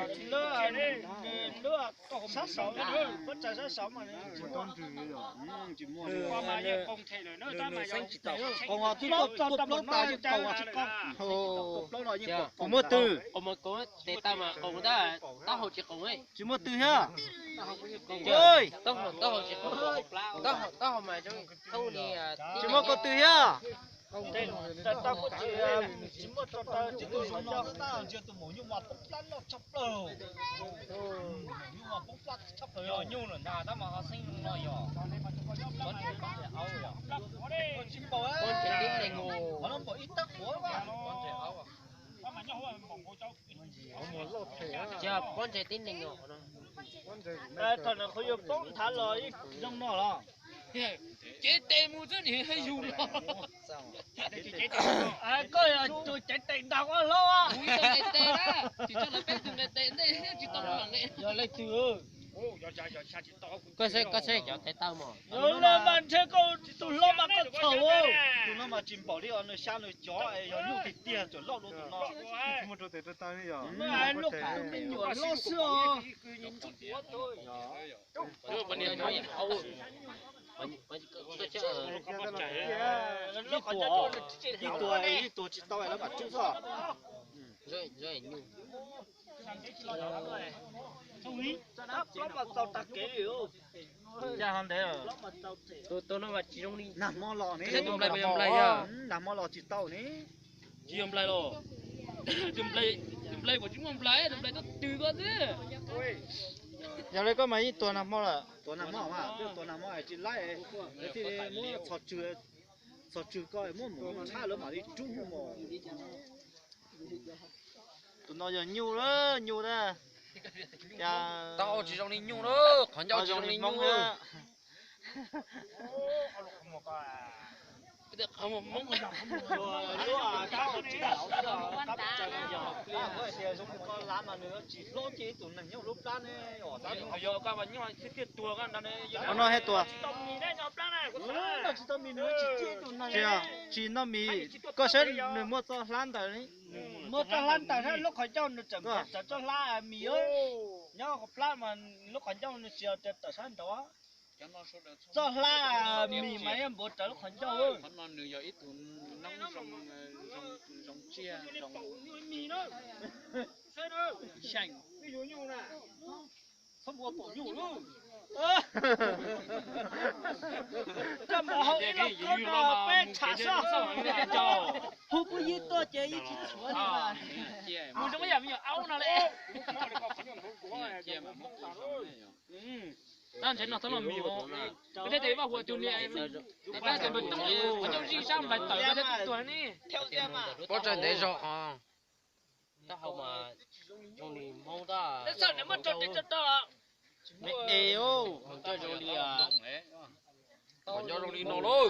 Lub, lub sab saud, pob tsaig sab saud mas tsis muaj. Qoos twb tuaj plaub tas yeej qoos tsis qoos. Kuv muaj twg? Tes taw mas qoos, taub hau tsis qoos. Tsis muaj twg thiab. Taub hau tsis qoos, taub hau mas zoo li tsis muaj ko twg thiab. Tes taw kuj tsis, tsis muaj ko taw, tsis muaj ko taw. Ntsia tus maum nyuj mas poob plab loj tshaj plaws. Maum nyuj mas poob plab tshaj plaws. Yog nyuj lawm ntag tab mas ho xeeb no yog. Tsis npaum, qhov no npaum ib tag quav. Pob ntseg tib neeg os. Thaum nws qhuav yuav poob nthav los ib zoo no los. Cev tes mus xwb nim yug los. Koj yog tus cev tes ntag ua hlob. Kuv yog nqe tes na, tsis tso lawv peb tug nqe tes ntej thiab tsis tau los nqe. Yog leej twg? Koj saib, koj saib cov tes taw mos. Yog li mas ntshe koj tus hlob mas koj txhaum. Tus no mas tsis npaum li os, nws xya nws cov yog nyuj tiag tiag txawm loj dua tus no. Loj tus me nyuam hlob xwb os. Ib tuag, ib tuag tsis tau lawv mam tsub xwb. Plaub mas txaus tag kev li. Tus no mas tsis zoo li. Nag hmo los ne. Nag hmo los tsis tau ne. Tsis yog nplai los? Tus nplai, tus nplai puas tsis muaj nplai, tus nplai tuaj tw koj xwb. Yog li koj mas yeej tuag nag hmo lawm. Tuag nag hmo mas, twb tuag nag hmo tsis laib, lawv thiaj li muab txhos tswg, txhos tswg koj muab mus tshab lawv mam li rub mus. Tus no yog nyuj, nyuj na. Tau tsis zoo li nyuj na, qhov ncauj tsis zoo li nyuj. Qhov no thiaj tuag. Tsis noj mis, koj saib nws muaj txoj hlab ntawm. Muaj txoj hlab ntawm thiab lub qhov ncauj nws tseem txawv txoj hlab mis. Nyob hauv plab mas lub qhov ncauj nws tsis yog tias tawm sab nraud. Txoj hlab mis mas yeej npuav rawv lub qhov ncauj. Koj mus hau ib lub koj no peb tsham soj. Hu kuj yeej tuaj ces yeej tsis tshuav li mas. Mus zoo ib yam me nyuam aub no li. Tab ntshe no txhob los mis os. Koj thiaj tias vaj huam tus niam, koj thiaj tias npawg Tooj, qhov ncauj zij sab nplaig tawm koj thiaj tuag ne. Pob tsaig ntev zog qhov. Taub hau mas zoo li Hmoob tab. Qhov ncauj zoo li, qhov ncauj zoo li no lauj.